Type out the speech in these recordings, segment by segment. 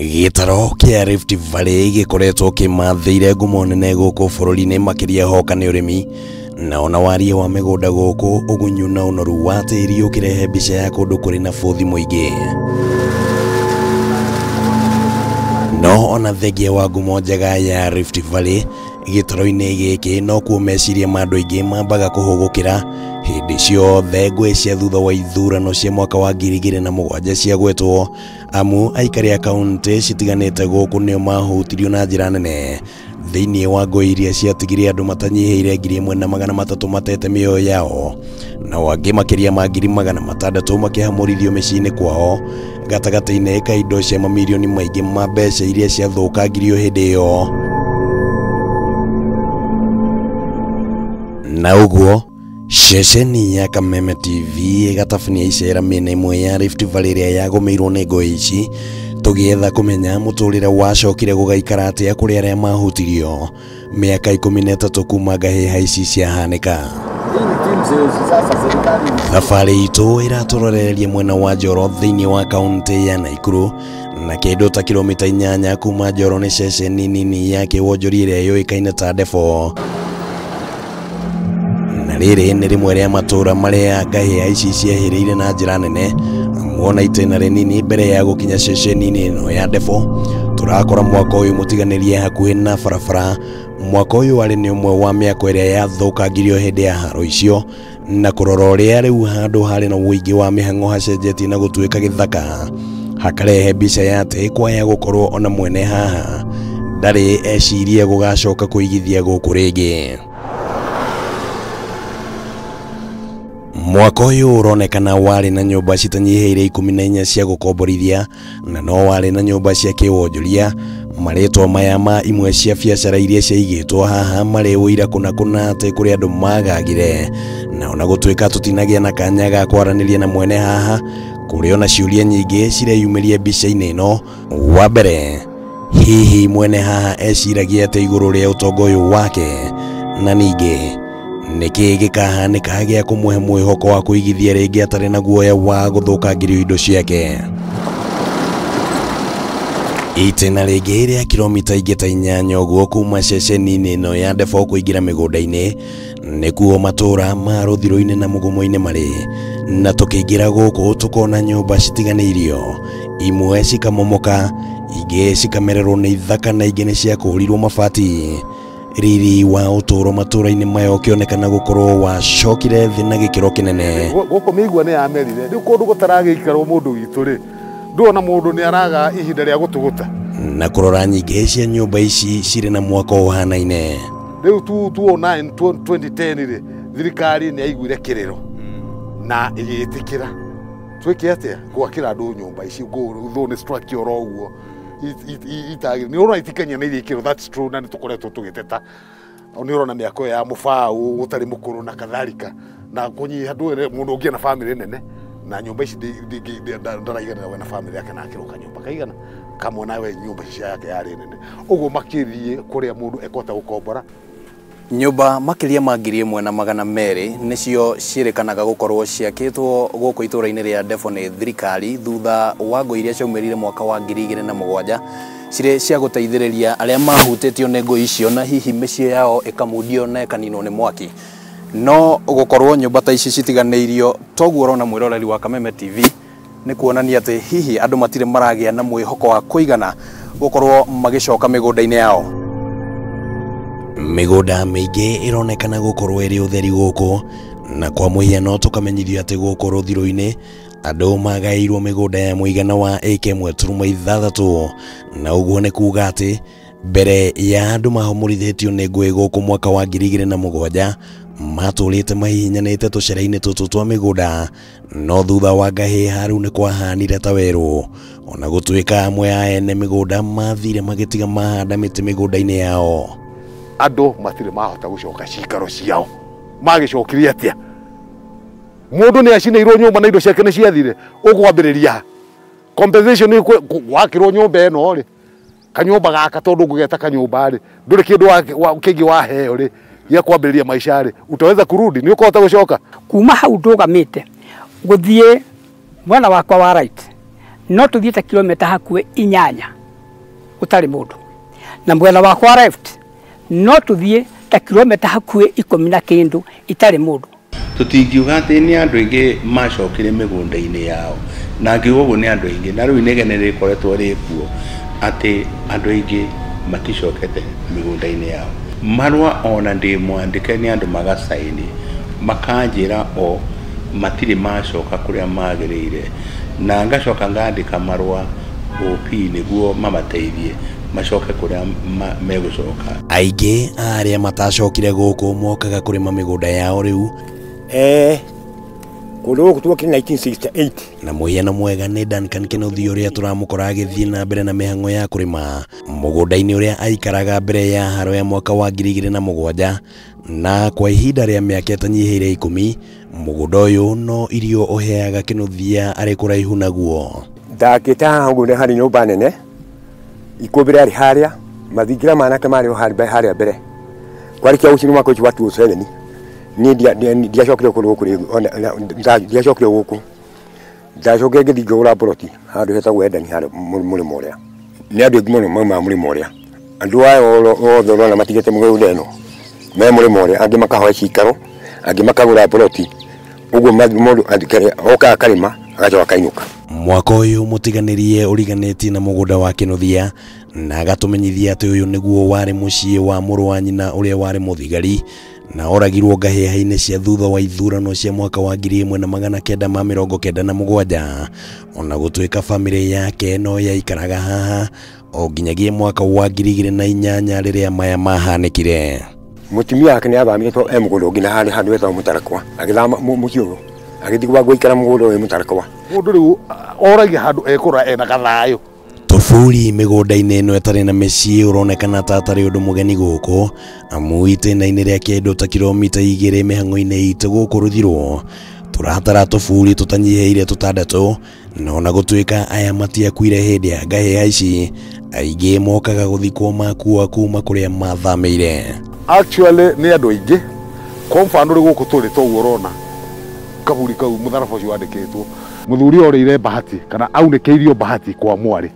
Gĩtaro kĩa Rift Valley gĩkoretwo kĩmathĩire ngumo nene gũkũ bũrũri-inĩ, makĩria hoka nĩ ũrĩmi na ona warie wa mĩgũnda gũkũ, ũgunyu na ũnoru wa tĩri ũkĩrehe mbica ya kũndũ kũrĩ na bũthi mũingĩ. No ona thengia wa ngumo njega ya Rift Valley, gĩtaro-inĩ gĩkĩ nokuo meciria ma andũ aingĩ mambaga kũhũgũkĩra hĩndĩ ciothe ngũĩ cia thutha wa ithurano cia mwaka wa 2007 ciagwetwo, amu aikari a kaunti citiganĩte gũkũ nĩo mahutirio na njĩra nene thĩinĩ wa ngũĩ iria ciatigire andũ matanyihĩire 1300 matete mĩoyo yao, na angĩ makĩria ma 600,000 makĩhamũrithio mĩciĩ-inĩ kwao gatagatĩ-inĩ ka indo cia mamirioni maingĩ ma mbeca iria ciathũkangirio hĩndĩ ĩyo. Na ũguo ceceni ya Kameme TV ĩgatabania icera mĩena ĩmwe ya Rift Valley ĩrĩa yagũmĩirwo nĩ ngũĩ ici, tũgĩetha kũmenya mũtũrĩre wacokire gũgaikara atĩa kũrĩ arĩa mahutirio mĩaka 13 kuma ngahĩha ici ciahanĩka. Thabarĩ itũ ĩratũrorereria mwena wa Njoro thĩinĩ wa kaunti ya Naikuru, na kĩndũ ta kilomita 8 kuma Njoro nĩ ceceni nini ya kĩwonjoria ĩrĩa yũĩkaine ta Ndebo. Na rĩrĩ nĩ rĩmwe rĩa matũra marĩa ngahĩha ici ciehĩrĩire na njĩra nene, muona itĩna rĩnini mbere ya gũkinya ceceni-inĩ ĩno ya Ndebo. Tũrakora mwako ũyũ mũtiganĩrie hakuhĩ na barabara. Mwako ũyũ warĩ nĩ ũmwe wa mĩako ĩrĩa yathũkangirio hĩndĩ ya haro icio, na kũrora ũrĩa rĩu handũ harĩ na ũingĩ wa mĩhang'o hacenjetie na gũtuĩka gĩthaka, hakarehe mbica ya atĩ kwaya gũkorwo ona mwene haha ndarĩ ecirie gũgacoka kũigithia gũkũ rĩngĩ. Mwako ũyũ ũronekana warĩ na nyũmba citanyihĩire 14 cia gũkomborithia, na no warĩ na nyũmba cia kĩwonjoria. Marĩtwa maya ma imwe cia biacara iria ciaigĩtwo haha marĩ ũira kũna kũna atĩ kũrĩ andũ magagire, na ona gũtuĩka tũtinagĩa na kanya ga kwaranĩria na mwene haha, kũrĩ ona ciũria nyingĩ cireyumĩria mbica-inĩ ĩno. Wa mbere, hihi mwene haha eciragia atĩ igũrũ rĩa ũtonga ũyũ wake? Na ningĩ nĩkĩ gĩkahanĩka gĩa kũmũhe mwĩhoko wa kũigithia rĩngĩ atarĩ na guoya wa gũthũkangĩrio indo ciake? Itĩna rĩngĩ rĩa kilomita ingĩ ta 8 ũguo kuma ceceni-inĩ ĩno ya Ndebo kũingĩra mĩgũnda-inĩ nĩkuo matũra ma Rũthirũ-inĩ na Mũgumo-inĩ marĩ, na tũkĩingĩra gũkũ tũkona nyũmba citiganĩirio, imwe cikamomoka, ingĩ cikamererwo nĩ ithaka na ingĩ nĩ ciakũrirwo mabati. Riri wa ũtũũro matũra-inĩ maya ũkĩonekana gũkorwo wacokire thĩ na gĩkĩro kĩnene. Gũkũ mĩigua nĩ yamerire, rĩu kũndũ gũtaragĩikarwo mũndũ witũ rĩ, ndũona mũndũ nĩ araga ihinda rĩa gũtũgũta. Na kũrora nyingĩ cia nyũmba ici cirĩ na mwako ũhanaine. Rĩu 2009 2010 rĩ, thirikari nĩ yaiguire kĩrĩro na ĩgĩtĩkĩra twĩke atĩa gwakĩra andũ nyũmba ici, though nĩ structure oro ũguo nĩ ũrona itikinyanĩirie ikĩro, that's true, na nĩ tũkoretwo tũgĩteta. Nĩ ũrona mĩako ya mũbaũ ũtarĩ mũkũrũ na kadhalika, na kũnyiha ndũĩ mũndũ ũngĩ na famĩlĩ nene na nyũmba ici ndaraiganĩra we na famĩlĩ yake na akĩrwo kanyũmba kaigana kamwe nawe nyũmba ici yake yarĩ nene ũguo, makĩthiĩ kũrĩa mũndũ ekũhota gũkombora. Nyũmba makĩria ma 1200 nĩcio ciĩrĩkanaga gũkorwo ciakĩtwo gũkũ itũra-inĩ rĩa Ndebo nĩ thirikari thutha wa ngũĩ iria ciaumĩrire mwaka wa 2007 cirĩ cia gũteithĩrĩria arĩa mahutĩtio nĩ ngũĩ icio na hihi mĩciĩ yao ĩkamundio na ĩkaninwo nĩ mwaki. No gũkorwo nyũmba ta ici citiganĩirio toguo ũrona mwĩroreri wa Kameme TV nĩ kuonania atĩ hihi andũ matirĩ maragĩa na mwĩhoko wa kũigana gũkorwo magĩcoka mĩgũnda-inĩ yao. Mĩgũnda mĩingĩ ĩronekana gũkorwo ĩrĩ ũtheri gũkũ, na kwa mũhiano tũkamenyithio atĩ gũkũ Rũthirũ-inĩ andũ magaĩirwo mĩgũnda ya mũigana wa ĩka 1.6, na ũguo nĩ kuga atĩ mbere ya andũ mahũmũrithĩtio nĩ ngũĩ gũkũ mwaka wa 2007 matũrĩte mahihinyanĩte tũcere-inĩ tũtũ twa mĩgũnda, no thutha wa ngahĩha rĩu nĩ kwahanire ta werũ, ona gũtuĩka amwe a ene mĩgũnda mathire magĩtiga mahanda mĩtĩ mĩgũnda-inĩ yao. Andũ matirĩ mahota gũcoka cikaro ciao, magĩcokirie atĩa? Mũndũ nĩ acinĩirwo nyũmba na indo ciake nĩ ciathire, ũkwambĩrĩria compensation nĩ gwakĩrwo nyũmba ĩno rĩ, kanyũmba gaka tondũ ngũgeta kanyũmba rĩ, ndũrĩ kĩndũ kĩngĩ waheo rĩ gĩa kwambĩrĩria maica rĩ, utaweza kurudi? Nĩ ũkũhota gũcoka? Kuma hau ndũgamĩte gũthiĩ mwena wakwa wa right no tuthiĩte kilomita hakuhĩ 8. Gũtarĩ mũndũ. Na mwena wakwa left no tũthiĩ ta kilomita hakuhĩ 10 na kĩndũ itarĩ mũndũ. Tũtingiuga atĩ nĩ andũ aingĩ macokire mĩgũnda-inĩ yao, na ngiuga ũguo nĩ andũ aingĩ, na rĩu inegene rĩkoretwo rĩkuo atĩ andũ aingĩ maticokete mĩgũnda-inĩ yao. Marũa ona ndĩ mwandĩke nĩ andũ magacaini makanjĩra o matirĩ macoka kũrĩa magĩrĩire, na ngacoka ngandĩka marũa OP nĩguo mamateithie macoke kũrĩa megũcoka. Aingĩ arĩa matacokire gũkũ mokaga kũrĩma mĩgũnda yao rĩu. Kũndũ gũkũ tuokire 1968. Na mũhiano mwega nĩ Duncan Kĩnuthia ũrĩa tũramũkora agĩthiĩ na mbere na mĩhang'o ya kũrĩma mũgũnda-inĩ ũrĩa aikaraga mbere ya haro ya mwaka wa 2007, na kwa ihinda rĩa mĩaka ĩtanyihĩire 10 mũgũnda ũyũ no irio ũheaga Kĩnuthia arĩ kũraihu naguo. Ndakĩte haha ũguo nĩ harĩ nyũmba nene, ikũmbĩ rĩarĩ harĩa, mathingira manake marĩ harĩa mbere. Kwarĩkia gũcinwo mwaka ũcio wa 2007, niĩ ndiacokire kũndũ gũkũ rĩngĩ, ndiacokire gũkũ. Ndacokire ngĩthiĩ ngĩgũra mburoti handũ hetagwo Edeni harĩa mũrĩmo ũrĩa. Nĩ andũ aingĩ mũno maumaga mũrĩmo ũrĩa. Andũ aya othe ũrona matigĩte mĩgũnda ĩno me mũrĩmo ũrĩa, angĩ makahoya cikaro, angĩ makagũra mburoti. Ũguo mũndũ okaga akarĩma agacoka akainũka. Mwaka ũyũ mũtiganĩrie ũriganĩtie na mũgũnda wa Kĩnuthia, na agatũmenyithia atĩ ũyũ nĩguo warĩ mũciĩ wa mũrũ wa nyina ũrĩa warĩ mũthigari na oragirwo ngahĩha-inĩ cia thutha wa ithurano cia mwaka wa 1997. Ona gũtuĩka bamĩrĩ yake no yaikaraga haha o nginyagia mwaka wa 2008 rĩrĩa maya mahanĩkire. Mũtumia wake nĩ athamire tondũ e mũgũnda ũngĩ na harĩ handũ hetagwo Mũtarakwa, agĩthama mũciĩ ũyũ agĩthiĩ gwa gũikara mũgũnda ũyũ Mũtarakwa. Mũndũ rĩu oragia handũ ekũrora ena gathayũ. Tũburi mĩgũnda-inĩ ĩno ĩtarĩ na mĩciĩ ũronekana ta atarĩ ũndũ mũgeni gũkũ, amu itĩna-inĩ rĩa kĩndũ ta kilomita 2 mĩhang'o-inĩ itũ gũkũ Rũthirwo tũratara tũburi tũtanyihĩire 6, na ona gũtuĩka aya matiakuire hĩndĩ ya ngahĩha ici, aingĩ mokaga gũthikwo makua kuma kũrĩa mathamĩire. Actually nĩ andũ aingĩ, kwa mfano rĩ gũkũ tũrĩ toguo ũrona kaburi kau mũtharaba ũcio wandĩkĩtwo, mũthuri orĩire bahati kana aunĩkĩirio bahati kwa mwarĩ,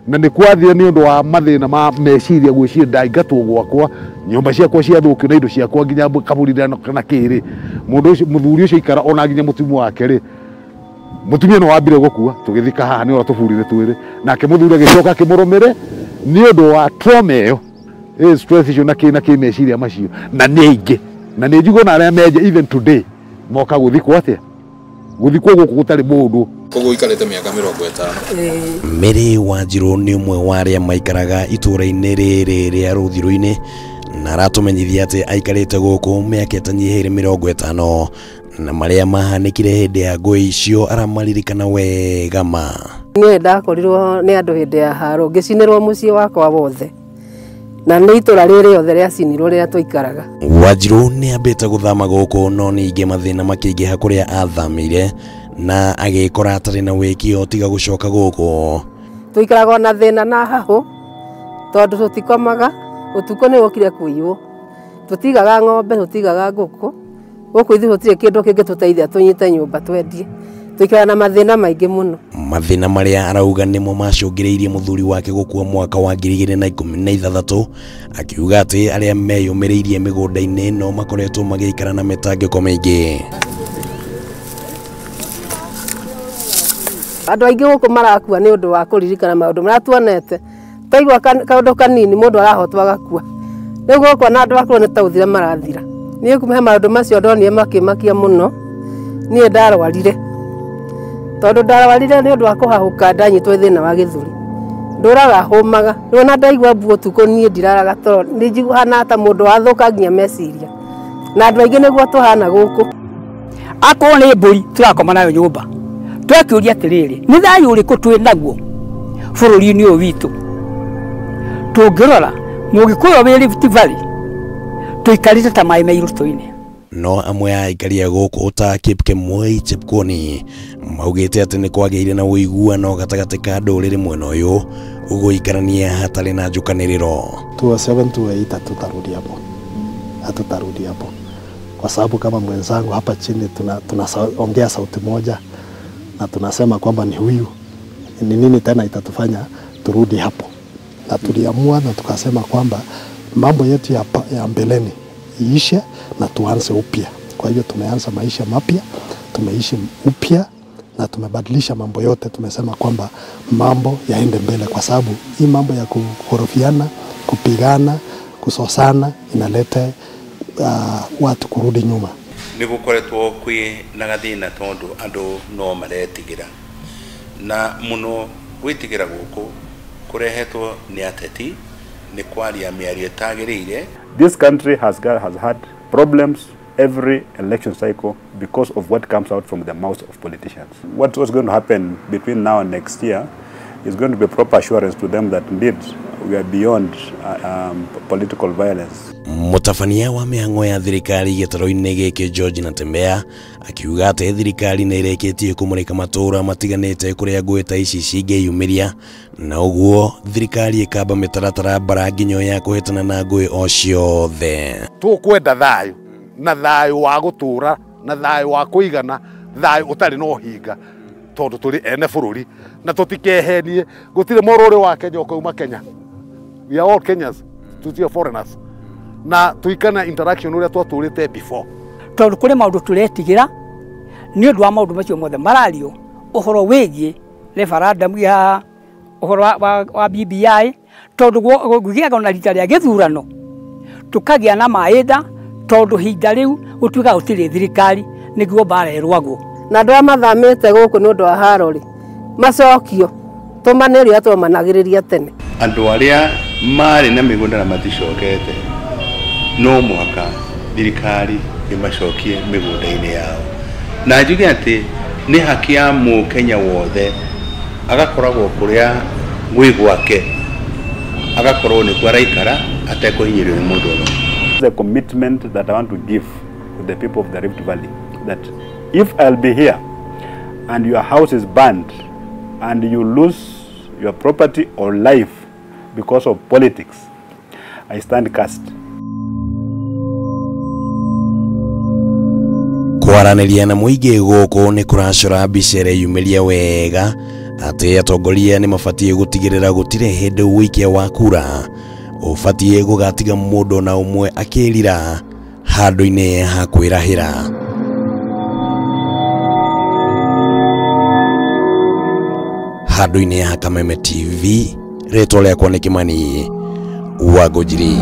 na nĩ kwathire nĩ ũndũ wa mathĩna ma meciria gwĩciria ndaingatwo gwakwa, nyũmba ciakwa ciathũkio na indo ciakwa nginya kaburi kana kĩrĩ. Mũndũ ũcio mũthuri ũcio aikara ona nginya mũtumia wake rĩ, mũtumia no wambire gũkua tũgĩthika haha nĩ ũrĩa tũburire twĩrĩ, nake mũthuri agĩcoka akĩmũrũmĩre nĩ ũndũ wa trauma ĩyo, stress icio na kĩ na kĩ meciria macio, na nĩ aingĩ, na nĩ njiguo na arĩa menje even today moka gũthikwo atĩa, gũthikwo gũkũ gũtarĩ mũndũ. Koguo ikarĩte mĩaka 50. Mary Wanjirũ nĩ ũmwe wa arĩa maikaraga itũũra-inĩ rĩrĩ rĩa Rũthirũ-inĩ, na aratũmenyithia atĩ aikarĩte gũkũ mĩaka ĩtanyihĩire 50, na marĩa mahanĩkire hĩndĩ ya ngũĩ icio aramaririkana wega ma. Niĩ ndakorirwo nĩ andũ hĩndĩ ya haro, ngĩcinĩrwo mũciĩ wakwa wothe, na nĩ itũra rĩrĩ rĩothe rĩacinirwo rĩrĩa twaikaraga. Wanjirũ nĩ ambĩte gũthama gũkũ, no ningĩ mathĩna makĩingĩha kũrĩa athamĩire na agĩkora atarĩ na wĩkio tiga gũcoka gũkũ. Tũikaraga na thĩna na hahũ tondũ tũtikomaga, ũtukũ nĩ gũkire kũiywo, tũtigaga ng'ombe, tũtigaga ngũkũ, gũkũ ithuĩ gũtirĩ kĩndũ kĩngĩtũteithia tũnyite nyũmba twendie. Tũikaraga na mathĩna maingĩ mũno. Mathĩna marĩa arauga nĩmo macũngĩrĩirie mũthuri wake gũkua mwaka wa 2016, akiuga atĩ arĩa meyũmĩrĩirie mĩgũnda-inĩ ĩno makoretwo magĩikara na mĩtangĩko mĩingĩ. Andũ aingĩ gũkũ marakua nĩ ũndũ wa kũririkana maũndũ marĩa tuonete. Twaigua kaũndũ kanini mũndũ arahotwo agakua. Rĩu gũkũ ona andũ akũrũ nĩ ta gũthira marathira. Niĩ kuma he maũndũ macio ndonire makĩmakia mũno, niĩ ndarwarire. Tondũ ndarwarire nĩ ũndũ wa kũhahũka ndanyitwo thĩna wa gĩthũri. Ndũraga hũmaga, rĩu ona ndaigua mbu ũtukũ niĩ ndiraraga toro, nĩ njiguaga ta mũndũ wathũka nginya meciria. Na andũ aingĩ nĩguo tũhana gũkũ. Akorwo nĩ mbũri tũrakoma nayo nyũmba, twakĩũria atĩrĩrĩ, nĩ thayũ ũrĩkũ twĩ naguo bũrũri-inĩ ũyũ witũ? Tũngĩrora Mũgĩkũyũ wĩ Rift Valley tũikarĩte ta maĩ me irũtũ-inĩ. No amwe a aikari a gũkũ ta Kipkemoi Chepkwony maugĩte atĩ nĩ kwagĩire na ũiguano gatagatĩ ka ndũrĩrĩ mwena ũyũ ũgũikarania hatarĩ na njũkanĩrĩro. 2007 2008 hatutarudi hapo, hatutarudi hapo kwa sababu kama mwenzangu hapa chini tunaongea sauti moja na tunasema kwamba ni huyu, ni nini tena itatufanya turudi hapo? na tuliamua na tukasema kwamba mambo yetu ya mbeleni iishe na tuanze upya. Kwa hiyo tumeanza maisha mapya, tumeishi upya na tumebadilisha mambo yote. Tumesema kwamba mambo yaende mbele, kwa sababu hii mambo ya kukorofiana, kupigana, kusosana inaleta watu kurudi nyuma. Nĩ gũkoretwo kwĩ na gathĩna tondũ andũ no maretigĩra, na mũno gwĩtigĩra gũkũ kũrehetwo nĩ ateti, nĩ kwaria mĩario ĩtagĩrĩire. This country has had problems every election cycle because of what comes out from the mouths of politicians. What was going to happen between now and next year is going to be proper assurance to them that indeed we are beyond political violence. Mũtabania wa mĩhang'o ya thirikari gĩtarũ-inĩ gĩkĩ George Natembeya akiuga atĩ thirikari nĩ ĩrĩkĩtie kũmũrĩka matũũra matiganĩte kũrĩa ngũĩ ta ici cingĩyumĩria, na ũguo thirikari ĩkamba mĩtaratara mbara nginyo ya kũhĩtana na ngũĩ o ciothe. Tũkwenda thayũ, na thayũ wa gũtũũra, na thayũ wa kũigana, thayũ ũtarĩ na ũhinga, tondũ tũrĩ ene bũrũri na tũtikehenie. Gũtirĩ mũrũrĩ wa Kenya ũkauma Kenya. We are all Kenyans, tũtirĩ foreigners. Na tuikana interaction uria twatũrĩte before. Tondũ kũrĩ maũndũ tũretigĩra nĩ ũndũ wa maũndũ macio mothe marario ũhoro wĩgiĩ referendum ya ũhoro wa BBI, tondũ gũgĩaga na rita rĩa gĩthurano tũkagĩa na maĩnda, tondũ hinda rĩu gũtuĩka gũtirĩ thirikari nĩguo mbara ĩrũagwo. Na andũ arĩa mathamĩte gũkũ nĩ ũndũ wa haro rĩ, macokio tũmane ũrĩa twamanagĩrĩria tene. Andũ arĩa marĩ na mĩgũnda na maticokete no mũhaka thirikari ĩmacokie mĩgũnda-inĩ yao, na njuge atĩ nĩ haki ya mũkenya wothe agakoragwo kũrĩa gwĩ gwake, agakorwo nĩkuo araikara atekũhinyĩrĩrio nĩ mũndũ ona. The commitment that I want to give to the people of the Rift Valley, that if I'll be here and your house is burned and you lose your property or life because of politics, I stand cast. Kwaranĩria na mũingĩ gũkũ nĩ kũracora mbica ĩreyumĩria wega atĩ atongoria nĩ mabatiĩ gũtigĩrĩra gũtirĩ hĩndĩ ũikia wa kura ũbatiĩ gũgatiga mũndũ na ũmwe akĩrira handũ-inĩ ha kwĩrahĩra. Handũ-inĩ ha Kameme TV, rĩtwa rĩakwa nĩ Kĩmani wa Ngũnjiri.